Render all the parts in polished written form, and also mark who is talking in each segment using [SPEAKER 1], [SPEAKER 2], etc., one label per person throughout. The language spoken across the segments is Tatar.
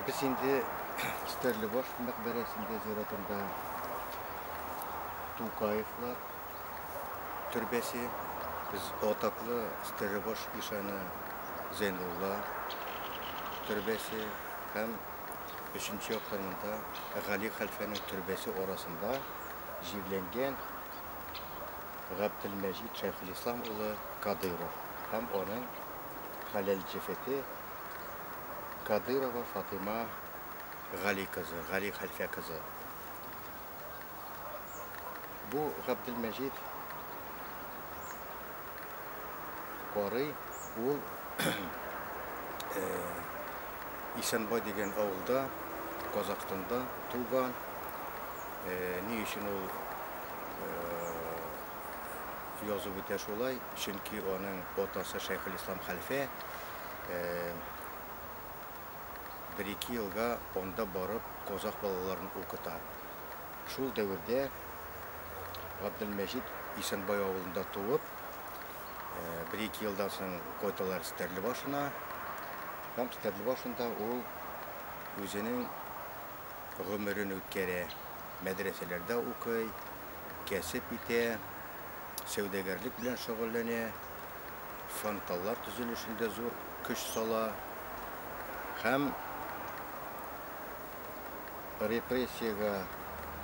[SPEAKER 1] Без инде Стәрлебаш мәкбәрәсендә зиратында Тукаевлар төрбәсе, без атаклы Стәрлебаш ишаны Зәйнулла төрбәсе һәм өченче яктан монда Гали хәлфәнең төрбәсе арасында җирләнгән Габделмәҗит Шәйхелислам улы Кадыйров һәм аның хәләл җефете Кадырова Фатыйма Гали кызы, Гали хәлфә кызы. Бу Габделмәҗит карый, ул Исәнбай дигән авылда, Казахстанда туган. Ни өчен ул язып үтә шулай? Чөнки аның атасы Шәйхелислам хәлфә бер-ике елга анда барып казах балаларын укыта. Шул дәвердә Габделмәҗит Исәнбай авылында туып, бер-ике елдан соң кайталар Стәрлебашына. Һәм Стәрлебашында ул үзенең гомерен үткәрә. Мәдрәсәләрдә укый, кәсеп итә, сәүдәгәрлек белән шөгыльләнә. Фонтанлар төзелешендә зур көч сала һәм репрессиягә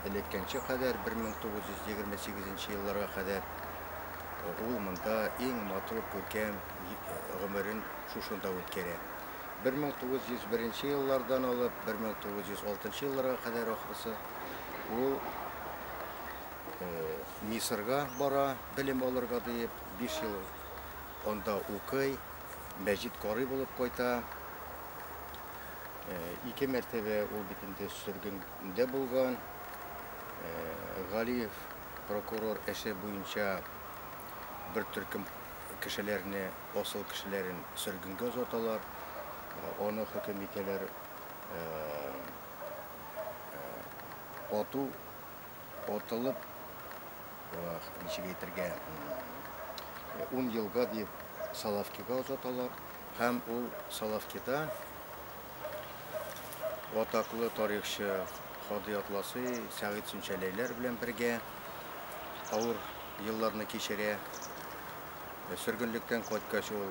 [SPEAKER 1] эләккәнче кадәр, 1928 елларга кадәр ул монда иң матур, күркәм гомерен шушында үткәрә. 1901 еллардан алып 1906 елларга кадәр ахрысы ул Мисырга бара белем алырга диеп, 5 ел анда укый, мәҗит карый булып кайта. Ике мәртәбә ул бит инде сөргендә булган. Галиев прокурор эше буенча бер төркем кешеләрне, асыл кешеләрен сөргенгә озаталар. Аны хөкем итәләр. Ату, атылып, ничек әйтергә, 10 елга дип Соловкига озаталар. Һәм ул Соловкида атаклы тарихчы Һади Атласи, Сәгыйть Сүнчәләйләр белән бергә авыр елларны кичерә. Сөргенлектән кайткач ул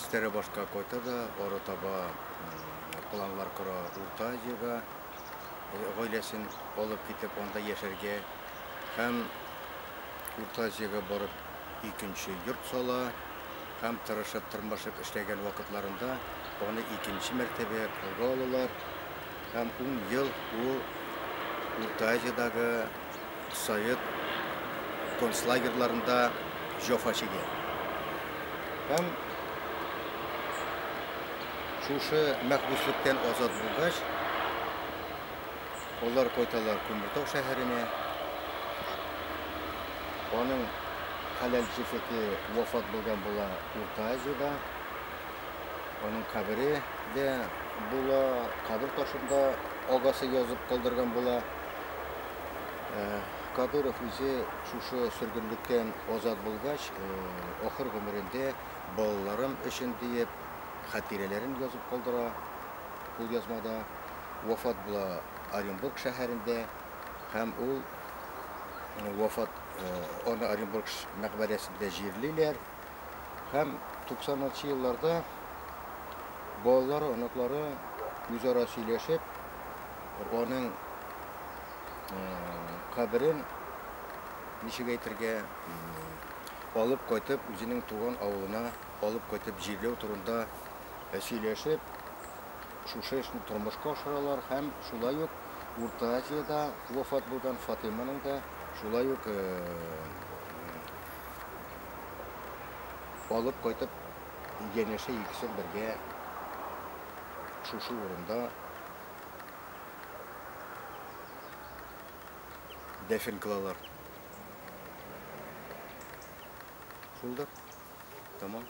[SPEAKER 1] Стәребашка кайта да, ары таба планнар кора Урта Азиягә гаиләсен алып китеп, анда яшәргә һәм Урта Азиягә барып икенче йорт сала һәм тырышып, тырмашып эшләгән вакытларында аны икенче мәртәбә кулга алалар һәм 10 ел ул Урта Азиядәге совет концлагерьларында җәфа чигә. Һәм шушы мәхбүслектән азат булгач, алар кайталар Күмертау шәһәренә. Аның хәләл җефете вафат булган була Урта Азиядә. Аның кабере дә була, кабер ташында агасы язып калдырган була. Кадыров үзе шушы сөргенлектән азат булгач, ахыр гомерендә балаларым өчен диеп хатирәләрен язып калдыра кулъязмада. Вафат була Оренбург шәһәрендә һәм ул вафат аны Оренбург мәкбәрәсендә җирлиләр. Һәм 90 елларда балалары, оныклары үзара сөйләшеп, аның каберен ничек әйтергә, алып кайтып, үзенең туган авылына алып кайтып җирләү турында сөйләшеп, шушы эшне тормышка ашыралар һәм шулай ук Урта Азиядә вафат булган Фатыйманың да шулай ук алып кайтып янәшә икесен бергә шушы урында дәфен кылалар. Шулдыр. Тамам.